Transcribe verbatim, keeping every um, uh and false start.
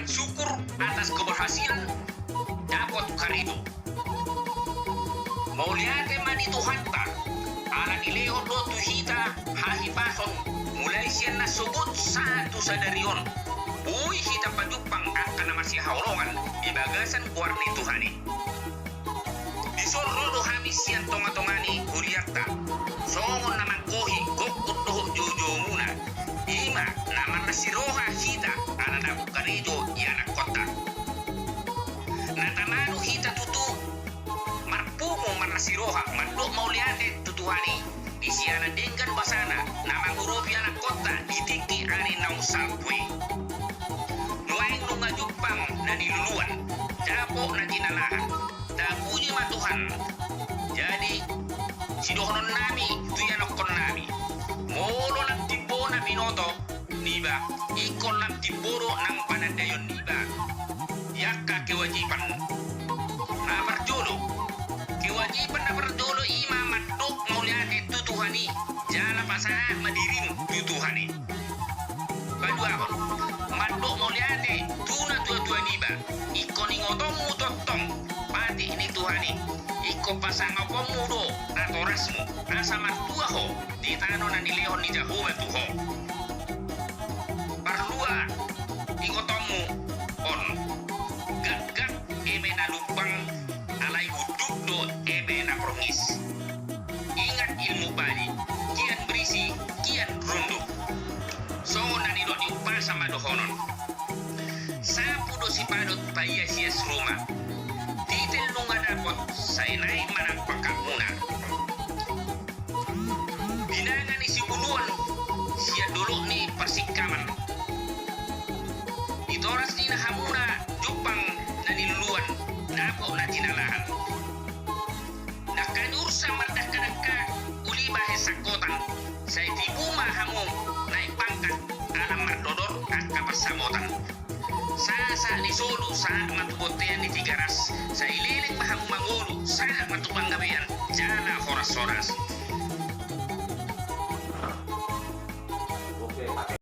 Syukur atas keberhasilan dapot karejo. Mauliate ma di Tuhanta, ala dilehon do tu hita hahipason mulai sian na sogot sahat tu sadari on. Boi hita pajumpang angka na marsihaholongan di bagasan goar ni Tuhan i. Dison ro do hami sian tongatonga ni hurianta, songon na manggohi gokhon dohot joujoumuna, i ma na marlas ni roha hita ala dapot karejo ianakkonta. Na tamanu hita tutu marpungu marlas ni roha mandok mauliate tu Tuhan i, di siala denggan basana na mangurupi anakkonta di tingki ari naung salpu i. Nuaeng nunga jumpang na niluluan, dapot na jinalahan, tapuji ma Tuhan. Jadi, sidohononnami tu ianakkonnami, molo lam timbo na binoto niba, ingkon lam timbo do nang panandaion niba di angka kewajiban. Na parjolo, kewajiban na parjolo i ma mandok mauliate tu Tuhan i, jala pasahat ma dirim tu Tuhan i. Paduahon, mandok mauliate tu natuatua niba, ingkon ingotonmu tongtong patik ni Tuhan i, ingkon pasangaponmu do atorasmu asa martua ho di tano na nilehon ni Jahowa tu ho. Parlua, ingotonmu on, gakgak eme na lumbang, alai unduk do eme na porngis. Ingat ilmu badi, kian berisi kian runduk. Songon na nidok ni umpasa ma dohonon: Sapu do sipadot paiasias ruma, titel nunga dapot sai naeng manang pangkatmuna. Binanga ni sibuluan sian dolok ni parsingkaman. Di toras ni na hamuna jumpang na niluluan, dapot na jinalahan. Dangka ni ursa mardangkadangka uli bahen sangkotan, sai tibu ma hamu naik pangkat ala mardodor angka parsamotan. Sahat-sahat ni solu sahat ma tu bontean ni Tigaras, sai leleng ma hamu mangolu sahat ma tu panggabean jala horas-horas.